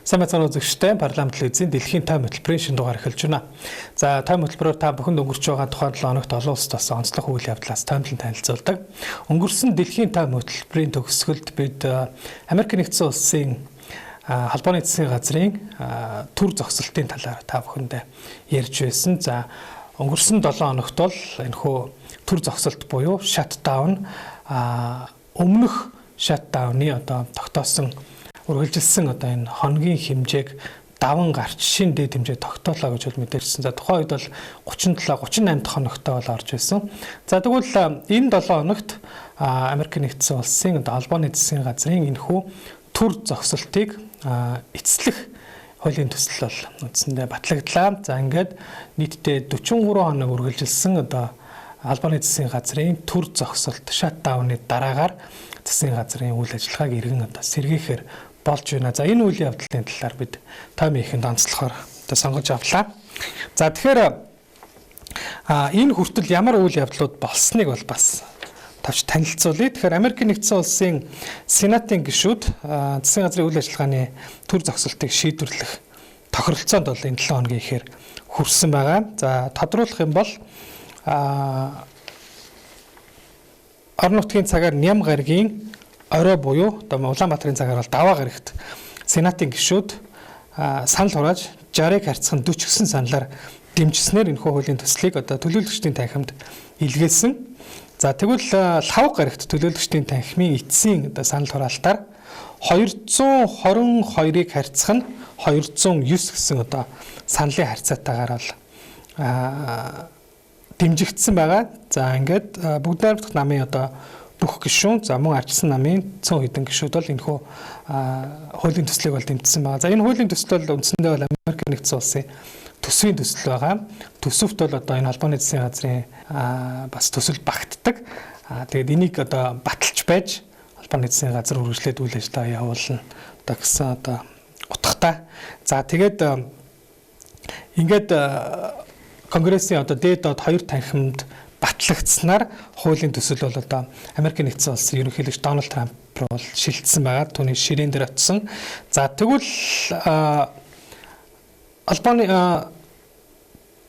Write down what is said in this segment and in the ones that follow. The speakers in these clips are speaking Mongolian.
Сайн байцгаана үзэгчтэй, парламент телевизийн дэлхийн тойм хөтөлбөрийн шинэ дугаар эхэлж байна. За, тойм хөтөлбөрөөр та бүхэнд өнгөрч байгаа тухайн 7 хоногт олон улсад болсон онцлог үйл явдлаас тоймлон танилцуулдаг. Өнгөрсөн дэлхийн тойм хөтөлбөрийн төгсгөлд бид Америк нэгдсэн улсын холбооны засгийн газрын төр зогсолтын талаар та бүхэндээ ярьж байсан. За, өнгөрсөн 7 хоногт бол энэхүү төр зогсолт буюу shutdown, өмнөх shutdown-ы одоо тогтоосон, үргэлжилсэн одоо энэ хоногийн хэмжээг даван гарч шинэ дээд хэмжээ тогтоолоо гэж бол мэдээлсэн. За, тухайн үед бол 37 38 дахь хоногтой бол орж байсан. За, тэгвэл энэ 7 хоногт Америк нэгдсэн улсын одоо холбооны засгийн газрын энэхүү төр зогсолтыг эцэслэх хуулийн төсөл бол үндсэндээ батлагдлаа. За, ингээд нийтдээ 43 хоног үргэлжилсэн одоо холбооны засгийн газрын төр зогсолт, shutdown-ы дараагаар засгийн газрын үйл ажиллагааг эргэн одоо сэргээхээр болж байна. За, энэ үйл явдлын талаар бид тоймын ихэнд онцлохоор одоо сонгож авлаа. За, тэгэхээр энэ хүртэл ямар үйл явдлууд болсныг бол бас товч танилцуулъя. Тэгэхээр Америк нэгдсэн улсын Сенатын гишүүд засгийн газрын үйл ажиллагааны төр зогсолтыг шийдвэрлэх тохиролцоонд бол энэ 7 хоногийн ихээр хүрсэн байгаа. За, тодруулах юм бол орон нутгийн цагаар Ням гарагийн орой буюу одоо Улаанбаатарын цагаар бол даваа гарагт Сенатын гишүүд санал хурааж, 60-ыг харьцах нь 49 саналаар дэмжсэнээр энэхүү хуулийн төслийг одоо төлөөлөгчдийн танхимд илгээсэн. За, тэгвэл лхагва гарагт төлөөлөгчдийн танхимын эцсийн одоо санал хураалтаар 222-ыг харьцах нь 209 гэсэн одоо саналын харьцаатайгаар бол дэмжигдсэн байгаа. За, ингээд Бүгд найрамдах намын одоо бүх гишүүн, за мөн Ардчилсан намын цөөн хэдэн гишүүд бол энэхүү хуулийн төслийг бол дэмжсэн байгаа. За, энэ хуулийн төсөл бол үндсэндээ бол Америк нэгдсэн улсын төсвийн төсөл байгаа. Төсөвт бол одоо энэ холбооны засгийн газрын бас төсөл багтдаг. Тэгээд энийг одоо баталж байж холбооны засгийн газар үргэлжлээд үйл ажиллагаа явуулна одоо гэсэн одоо утгатай. За, тэгээд ингээд Конгрессийн одоо дээд доод хоёр танхимд батлагдсанаар хуулийн төсөл бол одоо Америк нэгдсэн улсын ерөнхийлөгч Дональд Трамп руу бол шилжсэн байгаа. Түүний ширээн дээр очсон. За, тэгвэл холбооны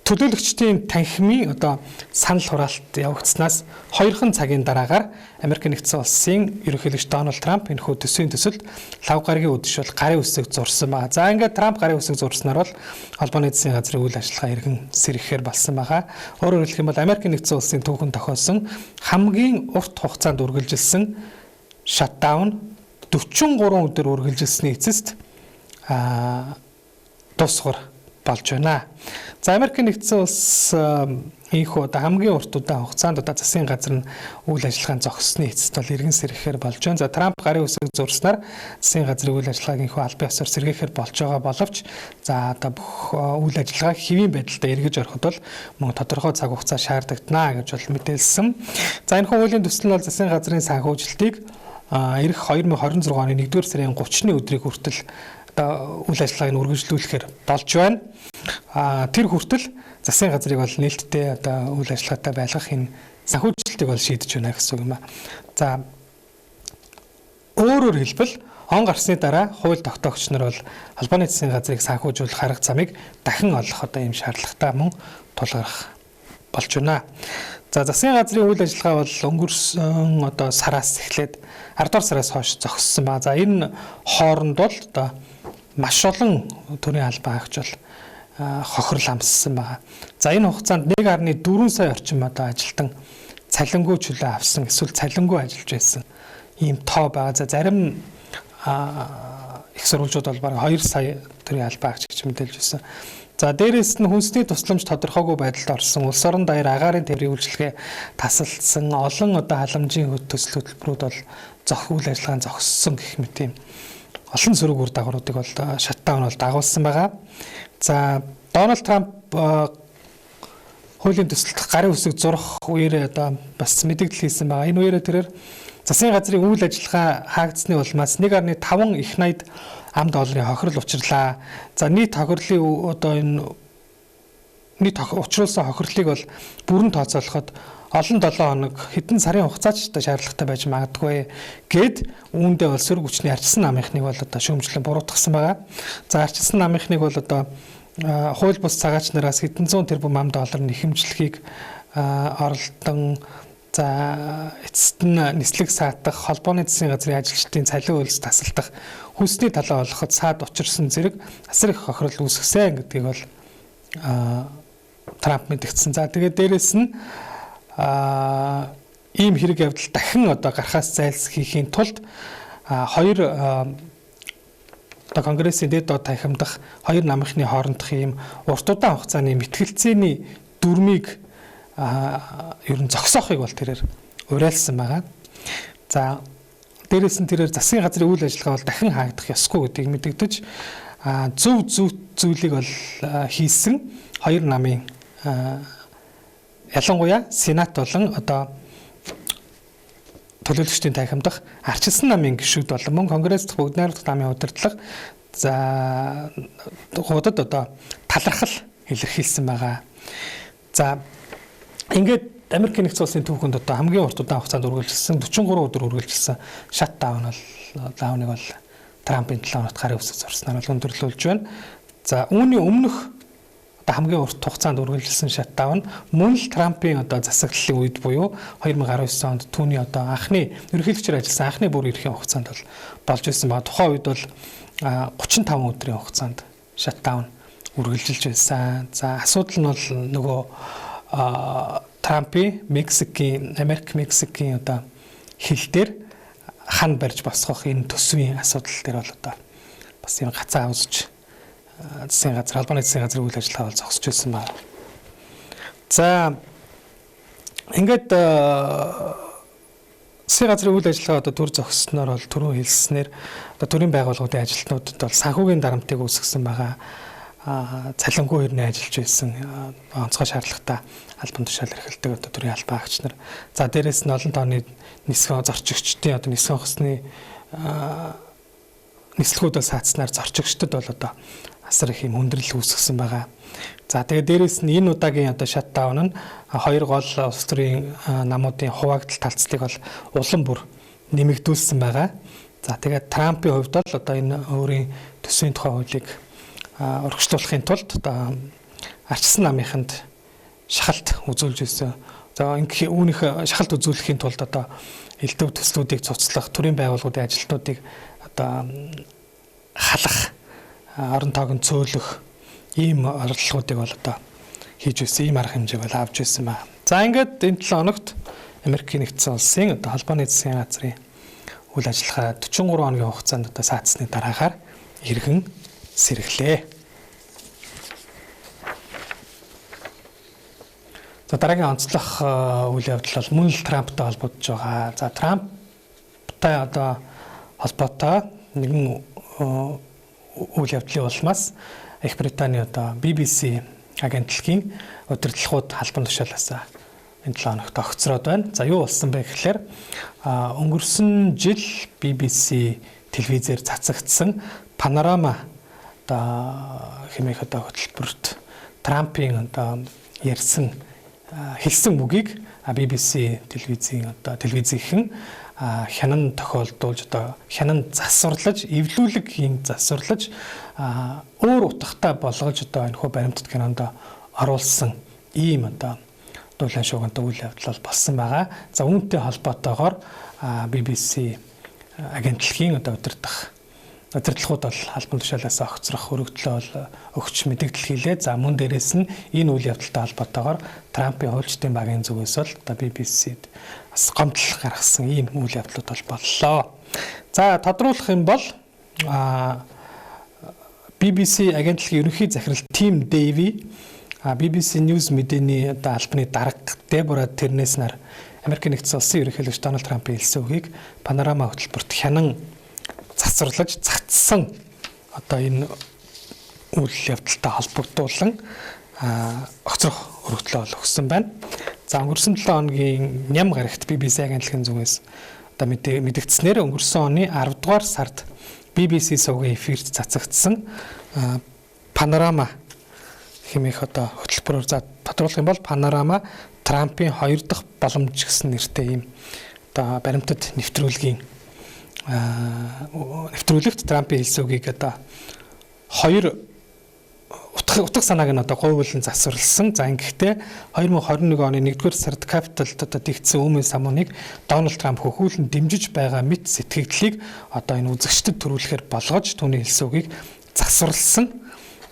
төлөөлөгчдийн танхимын одоо санал хураалт явагдсанаас хоёрхан цагийн дараагаар Америк нэгдсэн улсын ерөнхийлөгч Дональд Трамп энэхүү төсвийн төсөлд лхагва гарагийн үдэш бол гарын үсэг зурсан байна. За, ингээд Трамп гарын үсэг зурснаар бол холбооны засгийн газрын үйл ажиллагаа эргэн сэргэхээр болсон байгаа. Өөрөөр хэлэх юм бол Америк нэгдсэн улсын түүхэнд тохиолсон хамгийн урт хугацаанд үргэлжилсэн shutdown, 43 өдөр үргэлжилсний эцэст дуусгар болж байна. За, Америк нэгдсэн улс ийнхүү одоо хамгийн урт удаан хугацаанд одоо засгийн газар нь үйл ажиллагаанд зогссны эцэст бол эргэн сэргэхээр болж байна. За, Трамп гарын үсэг зурснаар засгийн газрын үйл ажиллагааг ийнхүү албан ёсоор сэргээхээр болж байгаа боловч за одоо бүх үйл ажиллагаа хэвийн байдалтай эргэж ороход бол мөн тодорхой цаг хугацаа шаардлагатана гэж бол мэдээлсэн. За, энэхүү хуулийн төсөл нь бол засгийн газрын санхүүжилтийг ирэх 2026 оны 1-р сарын 30-ны өдрийг хүртэл одоо үйл ажиллагааг нь үргэлжлүүлэхээр болж байна. Тэр хүртэл засгийн газрыг бол нээлттэй одоо үйл ажиллагаатай байлгах энэ санхүүжилтийг бол шийдэж байна гэсэн үг юм а. За, өөрөөр хэлбэл он гарсны дараа хууль тогтоогч нар бол холбооны засгийн газрыг санхүүжүүлэх арга замыг дахин олох одоо ийм шаардлагатай мөн тулгарх болж байна. За, засгийн газрын үйл ажиллагаа бол өнгөрсөн одоо сараас эхлээд 10 дугаар сараас хойш зогссон ба. За, энэ хооронд бол одоо маш олон төрийн албан хаагч бол хохирол амссан байгаа. За, энэ хугацаанд 1.4 сая орчим одоо ажилтан цалингүй чөлөө авсан эсвэл цалингүй ажиллаж байсан ийм тоо байгаа. За, зарим их сурвалжууд бол бараг 2 сая төрийн албан хаагч гэж мэдээлж байсан. За, дээрээс нь хүнсний тусламж тодорхойгүй байдалд орсон, улс орон даяар агаарын тээврийн үйлчилгээ тасалдсан, олон одоо халамжийн төсөл хөтөлбөрүүд бол үйл ажиллагаа зогссон гэх мэт юм олон сөрөг үр дагавруудыг бол shutdown бол дагуулсан байгаа. За, Дональд Трамп хуулийн төсөлд гарын үсэг зурах үеэрээ одоо бас мэдэгдэл хийсэн байгаа. Энэ үеэрээ тэрээр засгийн газрын үйл ажиллагаа хаагдсаны улмаас 1.5 их 80 ам долларын хохирол учирлаа. За, нийт хохирлын одоо энэ учруулсан хохирлыг бол бүрэн тооцоолоход олон 7 хоног хэдэн сарын хугацаач одоо шаардлагатай байж магадгүй гэд үүндээ бол сөрөг хүчний арчилсан намынхныг бол одоо шүүмжлэн буруутгасан байгаа. За арчилсан намынхныг бол одоо хууль бус цагаач нараас хэдэн зуун тэрбум ам доллар нэхэмжлэхийг оролдон за эцэст нь нислэг саатах, холбооны засгийн газрын ажилчдын цалин үйлс тасалдах, хүнсний талаа олоход саад учирсан зэрэг асар их хохирол үүсгэсэн гэдгийг бол Трамп мэдгдсэн. За тэгээд дээрэс нь ийм хэрэг явдал дахин одоо гарахаас зайлсхийхийн тулд хоёр одоо Конгрессийн дээд доод танхимдах хоёр намынхны хоорондох ийм урт удаан хугацааны мэтгэлцээний дүрмийг ер нь зогсоохыг бол тэрээр уриалсан байгаа. За дээрэс нь тэрээр засгийн газрын үйл ажиллагаа бол дахин хаагдах ёсгүй гэдгийг мэдэгдэж зөв зөв зүйлийг бол хийсэн хоёр намын ялангуяа Сенат болон одоо төлөөлөгчдийн танхимдах арчилсан намын гишүүд болон мөн Конгресс дахь бүгд найрамдах намын удирдлага за хуудад одоо талархал илэрхийлсэн байгаа. За ингээд Америкийн нэгдсэн улсын түүхэнд одоо хамгийн урт удаан хугацаанд үргэлжилсэн 43 өдөр үргэлжилсэн shutdown бол-ыг бол Трампын 7 хоногт гарын үсэг зурснаар бол өндөрлүүлж байна. За үүний өмнөх одоо хамгийн урт хугацаанд үргэлжилсэн shutdown мөн л Трампын одоо засаглалын үед буюу 2019 онд түүний одоо анхны ерөнхийлөгчөөр ажилласан анхны бүр эрхийн хугацаанд бол болж байсан ба тухайн үед бол 35 өдрийн хугацаанд shutdown үргэлжилж байсан. За асуудал нь бол нөгөө Трампын Мексикийн Америк Мексикийн одоо хил дээр хан барьж босгох энэ төсвийн асуудал дээр бол одоо бас юм гацаа үзэж засгийн газар холбооны засгийн газрын үйл ажиллагаа бол зогсож байсан байна. За ингээд засгийн газрын үйл ажиллагаа одоо төр зогссноор бол түрүүн хэлснээр одоо төрийн байгууллагуудын ажилтнуудад бол санхүүгийн дарамтыг үүсгэсэн байгаа. Цалингүй хэрнээ ажиллаж байсан онцгой шаардлагатай албан тушаал эрхэлдэг одоо төрийн албан агч нар. За дээрэс нь олон тооны нисгэн зорчигчдын одоо нисгэн хосны нислэгүүд бол саацснаар зорчигчдод бол одоо асар их юм хүндрэл үүсгэсэн байгаа. За тэгээд дээрэс нь энэ удаагийн одоо shutdown нь хоёр гол улс төрийн намуудын хуваагдал талцлыг бол улам бүр нэмэгдүүлсэн байгаа. За тэгээд Трампын хувьд бол одоо энэ өөрийн төсвийн тухай хуулийг урагшлуулахын тулд одоо арчилсан намынханд шахалт үзүүлж ирсэн. За ингэх үүнийх шахалт үзүүлэхийн тулд одоо элдв төслүүдийг цуцлах, төрийн байгууллагуудын ажилтнуудыг одоо халах, орон тоог нь цөөлөх ийм оролдлогоодыг бол одоо хийж байсан, ийм арга хэмжээг бол авч байсан ба. За ингээд энэ 7 хоногт Америкийн нэгдсэн улсын одоо холбооны засгийн газрын үйл ажиллагаа 43 хоногийн хугацаанд одоо саатсны дараагаар иргэн сэргэлээ. За дараагийн онцлох үйл явдал бол мөн л Трамптай холбогдож байгаа. За Трамптай одоо холбоотой нэгэн үйл явдлын улмаас Их Британий одоо BBC агентлагийн удирдлагууд албан тушаалаас энэ 7 хоногт огцроод байна. За юу болсон бэ гэхлээр өнгөрсөн жил BBC телевизээр цацагдсан Панорама одоо хэмээх одоо хөтөлбөрт Трампын одоо ярьсан хэлсэн үгийг BBC телевизийн одоо телевизийнхэн хянан тохиолдуулж одоо хянан засварлаж эвлүүлэг хийн засварлаж өөр утгатай болгож одоо энэхүү баримтат кинонд оруулсан ийм одоо дуулан шуугантай үйл явдал болсон байгаа. За үүнтэй холбоотойгоор BBC агентлагийн одоо удирдах удирдлагууд бол албан тушаалаас огцрох өргөдлөө бол өгч мэдэгдэл хийлээ. За мөн дээрээс нь энэ үйл явдалтай холбоотойгоор Трампын хуульчдын багийн зүгээс бол одоо BBC-д бас гомдол гаргасан ийм үйл явдлууд бол боллоо. За тодруулах юм бол BBC агентлагийн ерөнхий захирал Тим Дэви, BBC News мэдээний одоо албаны дарга Дебора Тернес нар Америкийн нэгдсэн улсын ерөнхийлөгч Дональд Трампын хэлсэн үгийг Панорама хөтөлбөрт хянан засварлаж цацсан одоо энэ үйл явдалтай холбогдуулан огцрох өргөдлөө бол өгсөн байна. За өнгөрсөн 7 хоногийн ням гарагт BBC агентлагийн зүгээс одоо мэдэгдснээр өнгөрсөн оны 10 дугаар сард BBC сувгийн эфирт цацагдсан Панорама хэмээх одоо хөтөлбөрөөр за тодруулах юм бол Панорама Трампын хоёр дахь боломж гэсэн нэртэй ийм одоо баримтат нэвтрүүлгийн нэвтрүүлэгт Трампын хэлсэн үгийг одоо хоёр утга санааг нь одоо говьлон засварлсан. За ингэхдээ 2021 оны 1-р сард Capitol-д одоо тэгдсэн өмнө самууныг Дональд Трамп хөхүүлэн дэмжиж байгаа мэт сэтгэгдлийг одоо энэ үзэгчдэд төрүүлэхээр болгож түүний хэлсэн үгийг засварлсан.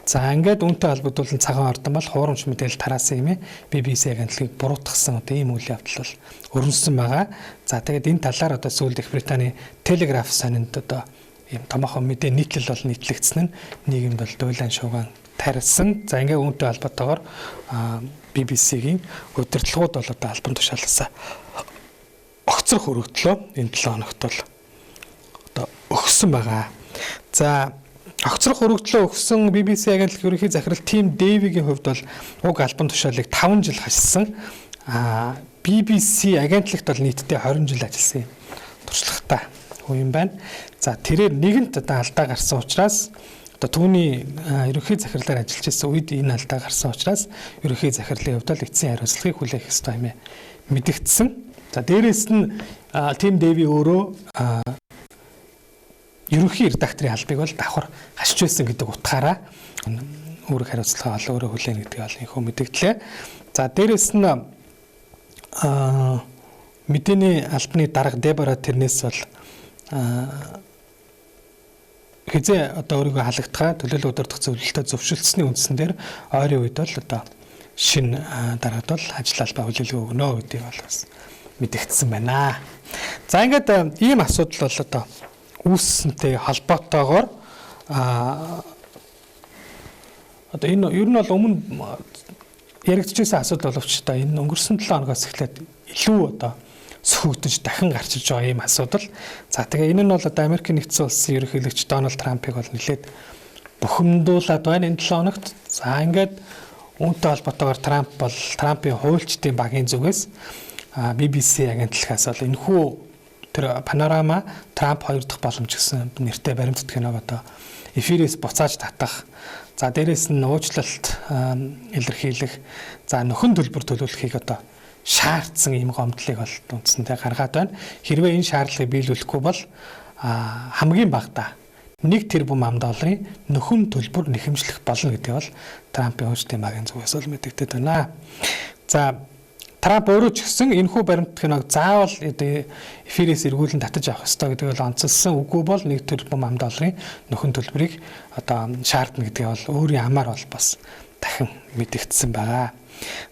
За ингээд үүнтэй холбогдуулан цагаан ордон бол хуурамч мэдээлэл тараасан юм. BBC агентлагийг буруутгасан одоо ийм үйл явдал бол өрнөсөн байгаа. За тэгээд энэ талаар одоо сүүлд Их Британий Telegraph сонинд одоо ийм томоохон мэдээ нийтлэл бол нийтлэгдсэн нь нийгэмд бол дуйлан шууган тарьсан. За ингээд үүнтэй холбоотойгоор BBC-гийн удирдлагууд бол одоо албан тушаалаас огцрох өргөдлөө энэ 7 хоногт бол одоо өгсөн байгаа. За огцрох өргөдлөө өгсөн BBC агентлаг ерөнхий захирал Тим Дэвигийн хувьд бол уг албан тушаалыг 5 жил хашсан. BBC агентлагт бол нийтдээ 20 жил ажилласан юм туршлагатай хүн юм байна. За тэрээр нэгэнт одоо алдаа гарсан учраас одоо түүний ерөнхий захирлаар ажиллаж байсан үед энэ алдаа гарсан учраас ерөнхий захирлын хувьд бол эцсийн хариуцлагыг хүлээх ёстой юм мэдэгдсэн. За дээрэс нь Тим Дэви өөрөө ерөнхий редакторын албыг бол давхар хашиж байсан гэдэг утгаараа үүрэг хариуцлага бол өөрөө хүлээнэ гэдгийг бол энэхүү мэдэгдлээ. За дээрэс нь мэдээний албаны дарга Дебора Тэрнес бол хэзээ одоо өөрийгөө халагдахаа төлөөлөл удирдах зөвлөлтөд зөвшөлдсөний үндсэн дээр ойрын үед бол одоо шинэ даргад бол ажил албаа хүлээлгээ өгнө гэдгийг бол бас мэдэгдсэн байна. За ингээд ийм асуудал бол одоо үүссэнтэй холбоотойгоор одоо энэ ер нь бол өмнө яригдчихсэн асуудал боловч одоо энэ өнгөрсөн 7 хоногоос эхлээд илүү одоо сөхөгдөж дахин гарч ирж байгаа ийм асуудал. За тэгээ энэ нь бол одоо Америкийн нэгдсэн улсын ерөнхийлөгч Дональд Трампыг бол нэлээд бухимдуулаад байна энэ 7 хоногт. За ингээд үүнтэй холбоотойгоор Трамп бол Трампын хуульчдын багийн зүгээс BBC агентлагаас бол энэхүү тэр Панорама Трамп хоёр дахь боломж гэсэн нэртэй баримтат киног одоо эфирээс буцааж татах. За дээрэс нь уучлалт илэрхийлэх, за нөхөн төлбөр төлөвлөхийг одоо шаардсан ийм гомдлыг бол үндсэндээ гаргаад байна. Хэрвээ энэ шаардлагыг биелүүлэхгүй бол хамгийн багадаа 1 тэрбум ам долларын нөхөн төлбөр нэхэмжлэх болно гэдэг бол Трампын хуульчдын багийн зүгээс бол мэдэгдээд байна. За Трамп өөрөө ч гэсэн энэхүү баримт киног заавал эфирээс эргүүлэн татаж авах ёстой гэдэг бол онцолсон. Үгүй бол 1 тэрбум ам долларын нөхөн төлбөрийг одоо шаардна гэдгийг бол өөрийн амаар бол бас дахин мэдэгдсэн байгаа.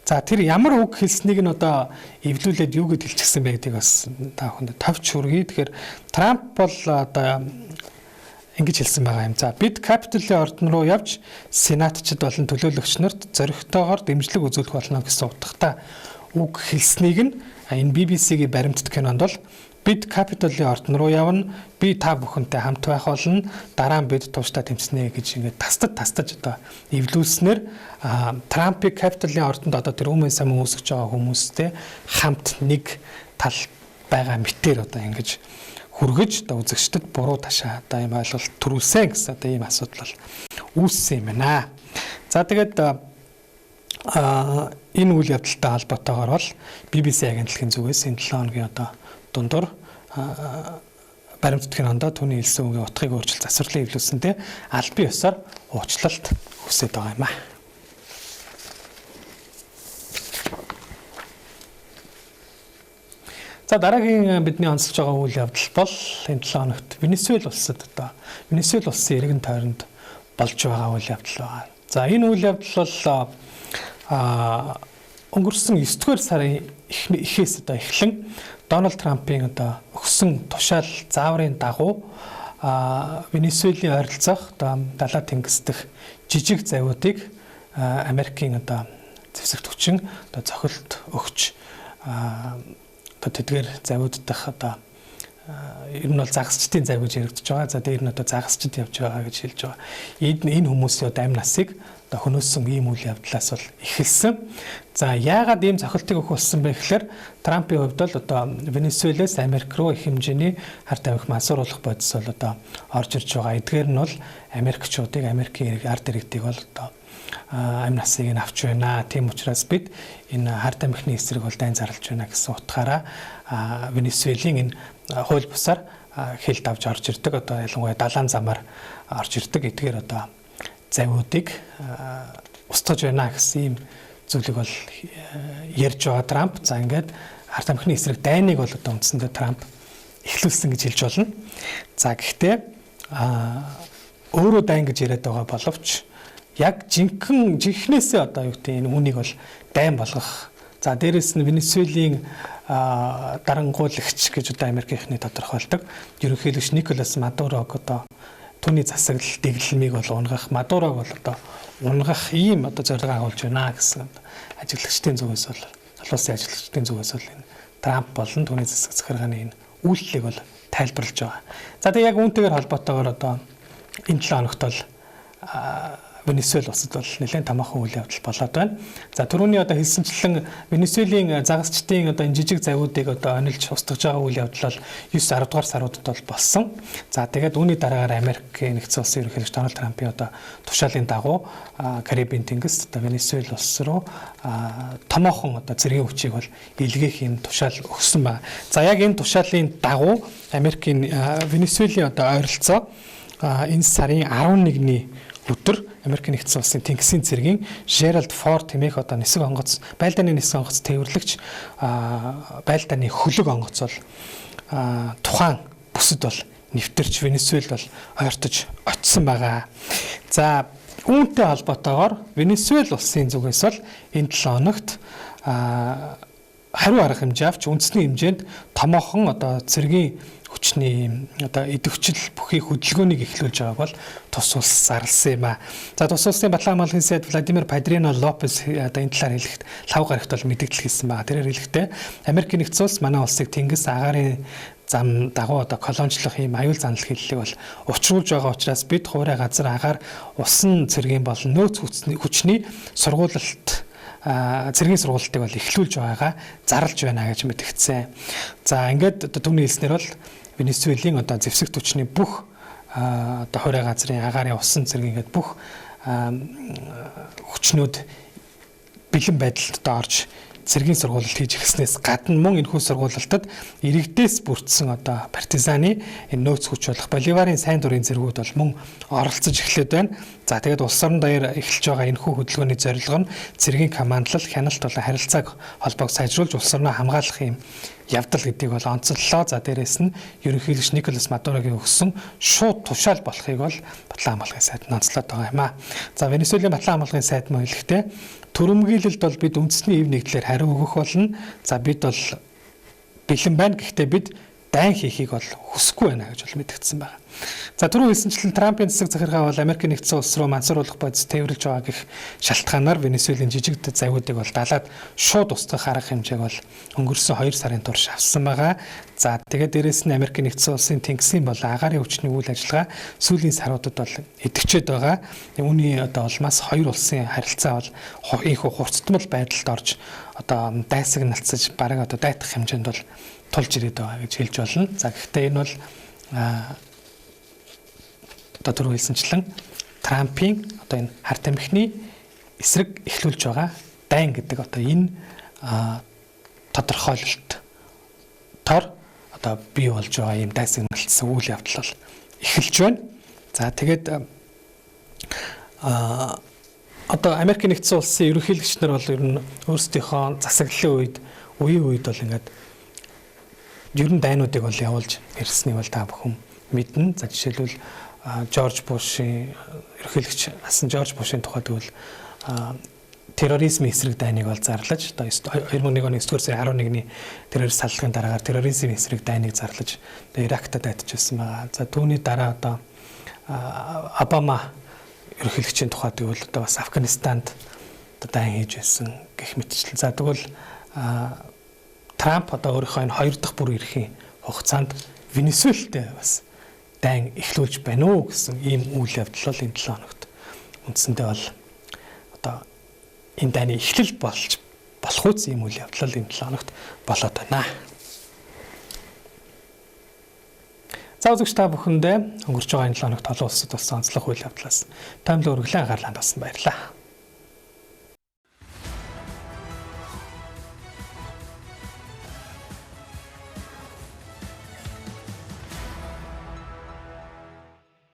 За тэр ямар үг хэлснийг нь одоо эвлүүлээд юу гэд хэлчихсэн бэ гэдгийг бас та бүхэнд товч хүргэе. Тэгэхээр Трамп бол одоо ингэж хэлсэн байгаа юм. За бид Капитолийн ордон руу явж сенатчид болон төлөөлөгч нарт зоригтойгоор дэмжлэг үзүүлэх болно гэсэн утгатай үг хэлснийг нь энэ BBC-гийн баримтат кинонд бол бид Капитолийн ордон руу явна, би та бүхэнтэй хамт байх болно, дараа нь бид тууштай тэмцэнэ гэж ингээд тастаж одоо эвлүүлснээр Трампыг Капитолийн ордонд одоо тэр өмнө сайн үүсгэж байгаа хүмүүстэй хамт нэг тал байгаа мэтээр одоо ингэж хүргэж одоо үзэгчдэд буруу ташаа одоо ийм ойлголт төрүүлсэн гэсэн одоо ийм асуудал бол үүссэн юм байна. За тэгээд энэ үйл явдалтай холбоотойгоор бол BBC агентлагийн зүгээс энэ 7 хоногийн одоо дундуур баримт кинонд түүний хэлсэн үгийн утгыг өөрчилж засварлан эвлүүлсэнтэй албан ёсоор уучлалт хүсэж байгаа юм а. За дараагийн бидний онцолж байгаа үйл явдал бол энэ 7 хоногт Венесуэл улсад одоо Венесуэл улсын иргэн тойронд болж байгаа үйл явдал байгаа. За энэ үйл явдал бол өнгөрсөн 9-р сарын эхээс одоо эхлэн Дональд Трампын одоо өгсөн тушаал зааврын дагуу Венесуэлийн ойролцоох одоо далай тэнгис дэх жижиг завиудыг Америкийн одоо зэвсэгт хүчин одоо цохилт өгч одоо тэдгээр завиуд дах одоо ер нь бол загасчдын зав гэж яригдж байгаа. За дээр нь одоо загасчд явж байгаа гэж хэлж байгаа. Энэ хүмүүсийн одоо амь насыг одоо хөнөөсөн ийм үйл явдлаас бол эхэлсэн. За яагаад ийм цохилтыг өгөх болсон бэ гэхээр Трампын хувьд бол одоо Венесуэлээс Америк руу их хэмжээний хар тамхи мансууруулах бодис бол одоо орж ирж байгаа. Эдгээр нь бол Америкчуудыг, Америкийн ард иргэдийг бол одоо амь насыг нь авч байна. Тийм учраас бид энэ хар тамхины эсрэг бол дайн зарлж байна гэсэн утгаараа Венесуэлийн энэ хууль бусаар хил давж орж ирдэг, одоо ялангуяа далайн замаар орж ирдэг эдгээр одоо завиудыг устгаж байна гэсэн ийм зүйлийг бол ярьж байгаа Трамп. За ингээд хар тамхины эсрэг дайныг бол одоо үндсэндээ Трамп эхлүүлсэн гэж хэлж болно. За гэхдээ өөрөө дайн гэж яриад байгаа боловч яг жинхнээсээ одоо юу гэдэг энэ үүнийг бол дайн болгох. За дээрэс нь Венесуэлийн дарангуулагч гэж одоо Америкийнхны тодорхойлдог ерөнхийлөгч Николас Мадурог одоо түүний засаглал дэглэмийг бол унгах, Мадурог бол одоо унгах ийм одоо зорилго агуулж байна гэсэн ажиглагчдын зүгээс бол олон улсын ажиглагчдын зүгээс бол энэ Трамп болон түүний засаг захиргааны энэ үйлдэлийг бол тайлбарлаж байгаа. За тэгээ яг үүнтэйгээр холбоотойгоор одоо энэ 7 хоногт бол Венесуэл улсад бол нэлээд томоохон үйл явдал болоод байна. За түрүүний одоо хэлсэнчлэн Венесуэлийн загасчдын одоо энэ жижиг завиудыг одоо онилж устгаж байгаа үйл явдал бол 9 10 дугаар саруудад бол болсон. За тэгээд үүний дараагаар Америкийн нэгдсэн улсын ерөнхийлөгч Дональд Трампын одоо тушаалын дагуу Карибын тэнгист одоо Венесуэл улс руу томоохон одоо цэргийн хүчийг бол илгээх юм тушаал өгсөн байна. За яг энэ тушаалын дагуу Америкийн Венесуэлийн одоо ойролцоо энэ сарын 11-ний өдөр Америк нэгдсэн улсын тэнгисийн цэргийн Gerald Ford хэмээх одоо нисэг онгоц, байлдааны нисэг онгоц тээвэрлэгч байлдааны хөлөг онгоц бол тухайн бүсэд бол нэвтэрч Венесуэлд бол ойртож очисон байгаа. За үүнтэй холбоотойгоор Венесуэл улсын зүгээс бол энэ 7 хоногт хариу арга хэмжээ авч үндэсний хэмжээнд томоохон одоо цэргийн хүчний одоо идэвхжил бүхий хөдөлгөөнийг эхлүүлж байгааг бол тус улс зарласан юм а. За тус улсын Батлан хамгааллын сайд Владимир Падрино Лопес одоо энэ талаар хэлэхэд лав гарагт бол мэдээлэл хийсэн байгаа. Тэрээр хэлэхдээ Америкийн нэгдсэн улс манай улсыг тэнгис агаарын зам дагуу одоо колоничлох ийм аюул занал хэллэг бол учруулж байгаа учраас бид хуурай газар агаар усан цэргийн болон нөөц хүчний сургуулалт цэргийн сургуулилтыг бол эхлүүлж байгаагаа зарлж байна гэж мэдгдсэн. За ингээд одоо түүний хэлснээр бол Венесуэлийн одоо зэвсэг түвшний бүх одоо хуурай газрын агаарын усан цэрэг ингээд бүх хүчнүүд бэлэн байдалд одоо орж цэргийн сургуулилт хийж эхэлснээс гадна мөн энэхүү сургуулилтад иргэдээс бүрдсэн одоо партизаны энэ нөөц хүч болох Боливарын сайн дурын зэргүүд бол мөн оролцож эхлээд байна. За тэгээд улс орон даяар эхэлж байгаа энэхүү хөдөлгөөний зорилго нь цэргийн командлал, хяналт болон харилцааг холбоог сайжруулж улс орноо хамгаалах юм явдал гэдгийг бол онцоллоо. За дээрэс нь ерөнхийлөгч Николас Мадурогийн өгсөн шууд тушаал болохыг бол Батлан хамгаалгын сайд онцлоод байгаа юм а. За Венесуэлийн Батлан хамгаалгын сайд мөн хэлэхдээ төрөмгийлэлд бол бид үндэсний эв нэгдлээр хариу өгөх болно. За бид бол бэлэн байна. Гэхдээ бид дайн хийхийг бол хүсэхгүй байна гэж бол мэдгдсэн байна. За түрүү хэлсэнчлэн Трампын засаг захиргаа бол Америкийн нэгдсэн улс руу мансууруулах бодис тээвэрлэж байгаа гэх шалтгаанаар Венесуэлийн жижиг завиудыг бол далаад шууд устгах арга хэмжээг бол өнгөрсөн 2 сарын турш авсан байгаа. За тэгээд дээрэс нь Америкийн нэгдсэн улсын тэнгисийн болон агаарын хүчний үйл ажиллагаа сүүлийн саруудад бол идэвхжээд байгаа. Үүний одоо улмаас хоёр улсын харилцаа бол ийхүү хурцтмал байдалд орж одоо дайсагналцаж бараг одоо дайтах хэмжээнд бол тулж ирээд байгаа гэж хэлж болно. За гэхдээ энэ бол одоо түрүү хэлсэнчлэн Трампын одоо энэ хар тамхины эсрэг эхлүүлж байгаа дайн гэдэг одоо энэ тодорхойлолт тор одоо бий болж байгаа ийм дайсагналцсан үйл явдал бол эхэлж байна. За тэгээд одоо Америкийн нэгдсэн улсын ерөнхийлөгч нар бол ер нь өөрсдийнхөө засаглалын үед үеийн үед бол ингээд ер нь дайнуудыг бол явуулж ирснийг бол та бүхэн мэднэ. За жишээлбэл Жорж Бушийн ерөнхийлөгч асан Жорж Бушийн тухайд тэгвэл терроризмын эсрэг дайныг бол зарлаж одоо 2001 оны 9-р сарын 11-ний террорист саллагын дараагаар терроризмын эсрэг дайныг зарлаж одоо Иракт дайтаж байсан байгаа. За түүний дараа одоо Обама ерөнхийлөгчийн тухайд тэгвэл одоо бас Афганистанд одоо дайн хийж байсан гэх мэтчлэн. За тэгвэл Трамп одоо өөрийнхөө энэ хоёр дахь бүр эрхийн хугацаанд Венесуэлтэй бас дайн эхлүүлж байна уу гэсэн ийм үйл явдал бол энэ 7 хоногт үндсэндээ бол одоо энэ дайны эхлэл болж болох үс ийм үйл явдал энэ 7 хоногт болоод байна. За үзэгч та бүхэндээ өнгөрч байгаа энэ 7 хоногт олон улсад болсон онцлог үйл явдлаас томилон өргөлэн анхаарлаа хандуулсан баярлалаа.